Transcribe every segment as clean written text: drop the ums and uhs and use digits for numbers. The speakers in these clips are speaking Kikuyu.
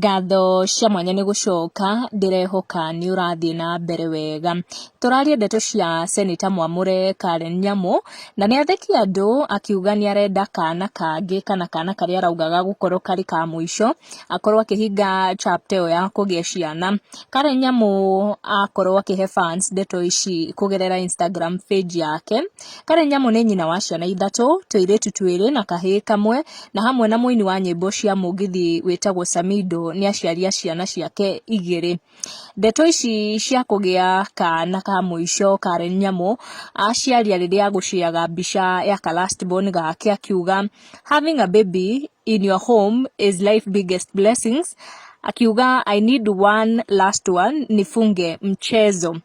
Ngatho cia mwanya nĩ gũcoka, ndĩrehoka nĩ ũrathiĩ na mbere wega. Tũraria ndeto cia Seneta Mwamũre Karen Nyamu, na nĩ athekia andũ akiuga nĩ arenda kana kangĩ kana kana karĩa arauga gagũkorwo karĩ ka mũico, akorwo akĩhinga chapter ĩyo ya kũgĩa ciana. Karen Nyamu akorwo akĩhe fans ndeto ici kũgerera Instagram page yake. Karen Nyamu nĩ nyina wa ciana ithatũ, tũirĩtu twĩrĩ na kahĩĩ kamwe, na hamwe na mũini wa nyĩmbo cia mũgithi wĩtagwo Samido nĩ aciari a ciana ciake igĩrĩ. Ndeto ici cia kũgĩa kana ka mũico Karen Nyamu aciaria rĩrĩa agũciaga mbica ya ka last born gake akiuga having a baby in your home is life biggest blessings, akiuga I need one last one nifunge mchezo.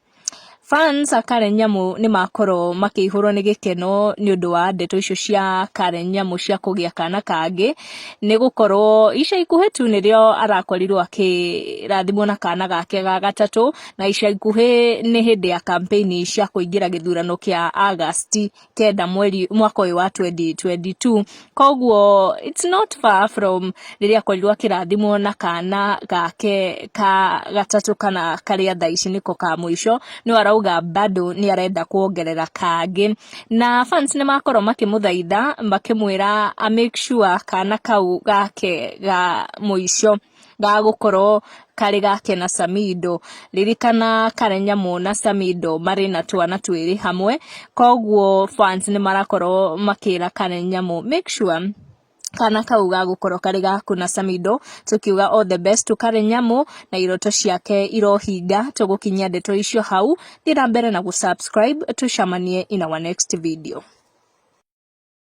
Fans a Karen Nyamu nĩ makorwo makĩihũrwo nĩ gĩkeno nĩ ũndũ wa ndeto icio cia Karen Nyamu cia kũgĩa kana kangĩ, nĩ gũkorwo ica ikuhĩ tu nĩrĩo arakorirwo akĩrathimwo na kana gake ga gatatũ, na ica ikuhĩ nĩ hĩndĩ ya campaign cia kũingĩra gĩthurano kĩa August 9 mweri mwaka ũyũ wa 2022. Koguo it's not far from rĩrĩa akorirwo akĩrathimwo na kana gake ka gatatũ kana karĩa thaa ici nĩko ka mũico, no arauga bado nĩ arenda kuongerera kangĩ. Na fans nĩ makorwo makĩmũthaitha makĩmwĩra a make sure kana kau gake ga mũico gagũkorwo karĩ gake na Samido. Ririkana Karen Nyamu na Samido marĩ na twana twĩrĩ hamwe, koguo fans nĩ marakorwo makĩra Karen Nyamu make sure kana kau gagũkorwo karĩ gaku na Samido, tukiuga all the best to Karen Nyamu na iroto ciake irohinga. Tũgũkinyia ndeto icio hau, thiĩ na mbere na gũsubscribe, tucemanie in our next video.